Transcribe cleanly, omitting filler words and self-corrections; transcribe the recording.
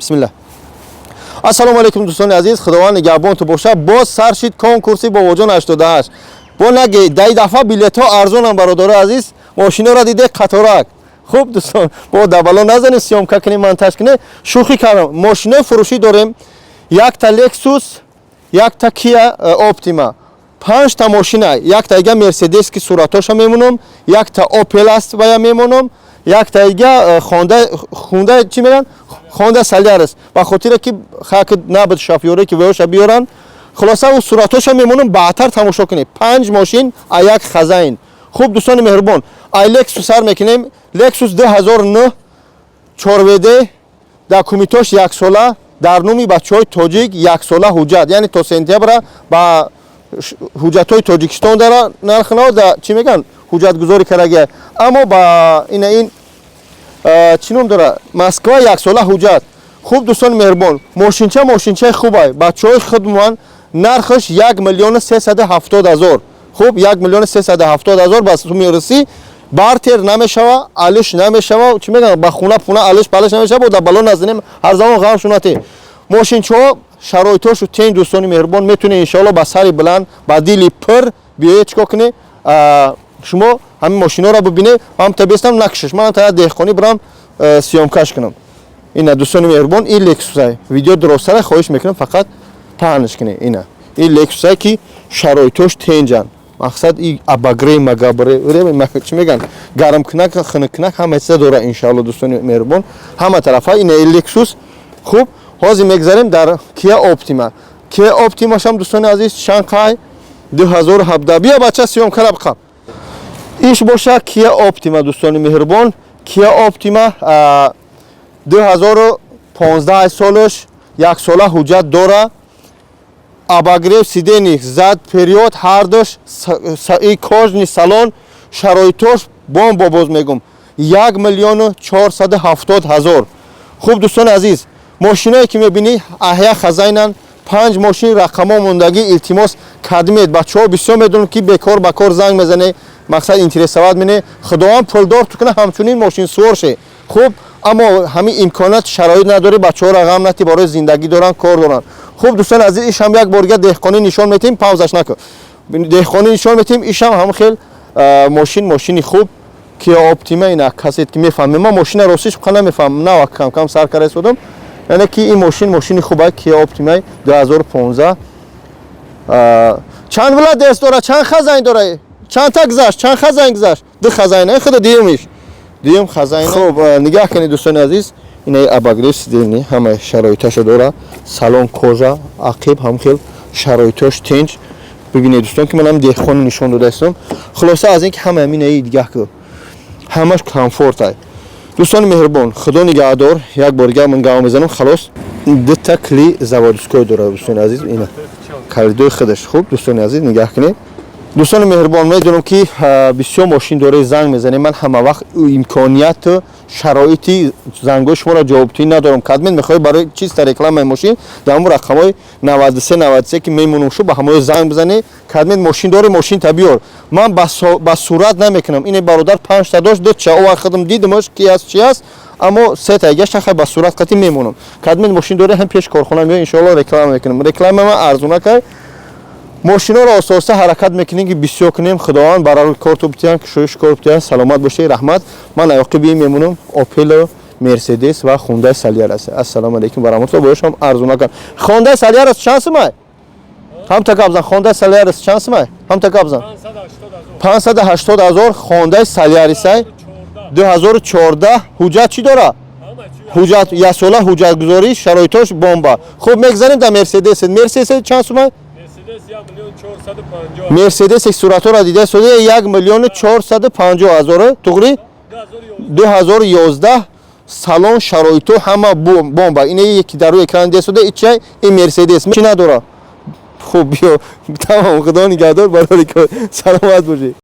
Бисмилла. Ассалому алайкум, дӯстони азиз, Худованд нигаҳбонту боша. Боз сар шид конкурси Бобоҷон 88. Бо наге дай дафъа билетҳо арзонам, бародари азиз, мошиноро диде қаторак. Хуб, дӯстон, бо дабало назанем, съёмка кунем, монтаж кунем. Шӯхӣ кардам. Мошинои фурӯшӣ дорем: якта Лексус, якта Кия Оптима, панҷта мошина, якта ига Мерседес, ки суратоша мемонам, якта Опел аст, вая мемонам, якта ига хонда хунда, чӣ мегӯянд, Хонда Солярис, ба хотире ки хаки набуд шофёре, ки ваёша биёранд. Хулоса, ӯ суратоша мемонам, баъдтар тамошо кунед. Панҷ мошин а як хазайн. Хуб, дӯстони меҳрубон, ай Лексус сар мекунем. Лексус 2009, 4WD, документош яксола, дар номи бачаҳои тоҷик, яксола ҳуҷҷат, яъне то сентябра ба ҳуҷҷатҳои Тоҷикистон дара нархнао да, чӣ мегӯянд, ҳуҷҷатгузорӣ кардагия, аммо ба ина ин чӣ ном дора, Москва, яксола ҳуҷҷат. Хуб, дӯстони меҳрубон, мошинча мошинчаи хубай, бачаҳои худман. Нархаш 1 370 000. Хуб, 1 370 000 ба суми русӣ. Бартер намешава, алиш намешава, чӣ мегӯянд, ба хуна пуна алиш палиш намешава. Бо бало назанем, ҳар замон ғам шунате. Мошинчаҳо шароитошу тен, дӯстони меҳрубон, метавонед, иншоалло, ба сари баланд, ба дили пур биёед. Чикор кунед? Шумо ҳамин мошиноро бибинед. Ҳам та бестам накушаш, ман та деҳқонӣ бирам, съёмка ш кунам. Ина, дӯстони меҳрубон, ин Лексусай. Видео дуростара, хоҳиш мекунам, фақат паҳнш кунед. Ина, ин Лексусай, ки шароитош тенҷанд. Мақсад, и обогрев магабре, чӣ мегӯянд, гармкунак, хунуккунак, ҳама чиза дора, иншоалло. Дӯстони меҳрубон, ҳама тарафа ина Лексус. Хуб, ҳозир мегзарем дар Кия Оптима. Кия Оптимашам, дӯстони азиз, чанд қай? 2017. Биё, бача, съёмка ра биқаб. Иш боша Кия Оптима, дӯстони меҳрубон. Кия Оптима 2015 солаш, яксола ҳуҷҷат дора, обогрев сидений зад, вперёд, ҳардуш и кожаный салон, шароитош бомба. Боз мегум, 1 470 000. Хуб, дӯстони азиз, мошиное ки мебинӣ, аҳя хазайнан, панҷ мошин, рақамҳо мондагӣ. Илтимос, кадмед, бачаҳо, бисёр медонам, ки бекор ба кор занг мезане, мақсад интересовать мене. Худованд пулдор ту куна, ҳамчунин мошинсувор ше. Хуб, аммо ҳамин имконият, шароит надорӣ, бачаҳоро ғам натӣ, барои зиндагӣ доранд, кор доранд. Хуб, дӯстони азиз, ишам як борга деҳқонӣ нишон метиҳем. Паузаш накун, деҳқонӣ нишон метиҳем. Ишам ҳам хел мошин, мошини хуб, ки Оптима. Ина, касе ки мефаҳме, ман мошина ростиш қа намефаҳмам, нава кам кам сар карда истодам. Яъне ки ин мошин мошини хуба, ки Оптимаи 2015. Чанд владелец дора, чанд хазайн дора, чанд та гузашт, чанд хазайн гузашт? Ду хазайна, худа дуюмиш, дуюм хазайна. Хуб, нигаҳ кунед, дӯстони азиз, инаи обогрев сиденья, ҳама шароиташо дора, салон кожа, ақиб ҳам хел шароитош тинҷ. Бибинед, дӯстон, ки манам деҳқони нишон дода истом. Хулоса, аз ин ки ҳама ҳаминаи дигаҳ ку, ҳамаш комфортай. Дӯстони меҳрубон, Худо нигаҳдор. Як бор дигар ман гав мезанам, халос. Дута кли заводской дорад, дӯстони азиз, ина калидои худаш. Хуб, дӯстони азиз, нигаҳ кунед. Дӯстони меҳрубон, медонам, ки бисёр мошин доред, занг мезанед. Ман ҳама вақт имконияту шароити зангои шуморо ҷавобтӯӣ надорам. Кадмед мехоҳед барои чиста рекламаи мошин, дар ҳамон рақамҳои 93 93, ки мемонам, шу ба ҳамои занг бизанед. Кадмед мошин дорӣ, мошин та биёр. Ман ба сурат намекунам. Ине бародар панҷта дошт, дуча овар, худам дидимаш, ки аст, чи аст, аммо сета гаштаха ба сурат қатӣ мемонам. Кадмед мошин дорӣ, ҳам пеш корхона меои, иншоалло, реклама мекунам. Реклама ман арзона кай. Мошиноро оста оста ҳаракат мекунем, ки бисёр кунем. Худованд барои корту битиҳан, кушоиш кор битиҳан. Саломат бошед, раҳмат. Ман аёқиби ин мемонам: Опело, Мерседес ва Хундай Солярис. Ассалому алайкум ва раҳматуллоҳ. Бояшам арзуна кан. Хондай Солярис чанд сумай? Ҳамта гап зан. Хондай Солярис чанд сумай? Ҳамта гап зан. 580 ҳазор Хондай Солярисай, 2014. Ҳуҷҷат чӣ дора? Ҳуҷҷат яксола, ҳуҷҷатгузорӣ, шароитош бомба. Хуб, мегзарем дар Мерседес. Мерседес чанд сумай? Мерседес суратҳоро дида сода, 1 450 000, туғри, 2011, салон, шароито ҳама бомба. Ина яки дар рӯи экран дида сода, ичай ин Мерседес чӣ надора. Хуб, биё, тамом. Худо нигаҳдор, барори, саломат бошед.